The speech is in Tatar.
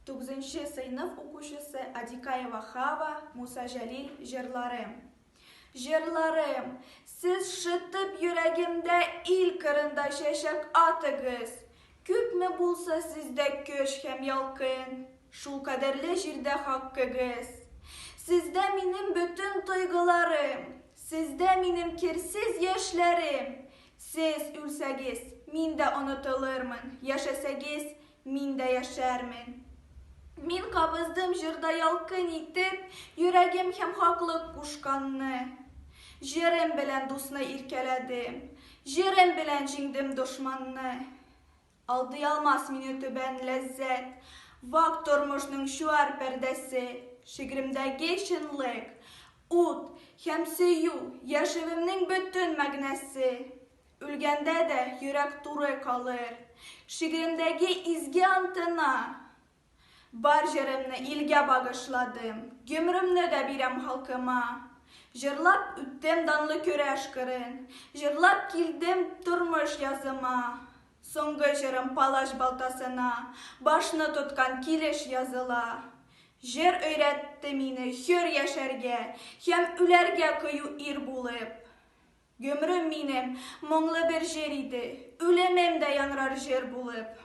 Тугызынчы сыйныф укучысы Адикаева Хава, Муса Җәлил, Җырларым. Җырларым, сез шытып йөрәгемдә ил кырында чәчәк атыгыз. Күпме булса сездә көч һәм ялкын, шулкадәрле җирдә хаккыгыз. Сездә минем бөтен тойгыларым, сездә минем керсез яшьләрем. Сез үлсәгез, мин дә онытылырмын, яшәсәгез, Мин дә яшәрмен. Мин кабыздым җырда ялкын итеп, Йөрәгем һәм хаклык кушканны. Җырым белән дусны иркәләдем, Җырым белән җиңдем дошманны. Алдый алмас мине түбән ләззәт, Вак тормышның чуар пәрдәсе, Шигъремдәге чынлык, ут һәм сөю, Яшәвемнең бөтен мәгънәсе. Үлгәндә дә йөрәк туры калыр. Шигыремдәге изге антына. Бар җырымны илгә багышладым, Гомеремне дә бирәм халкыма. Җырлап үттем данлы көрәш кырын, Җырлап килдем тормыш языма. Соңгы җырым палач балтасына Башны тоткан килеш языла. Җыр өйрәтте мине хөр яшәргә Һәм үләргә кыю ир булып. Гомрем минем моңлы бер җыр иде, Үлемем дә яңрар җыр булып.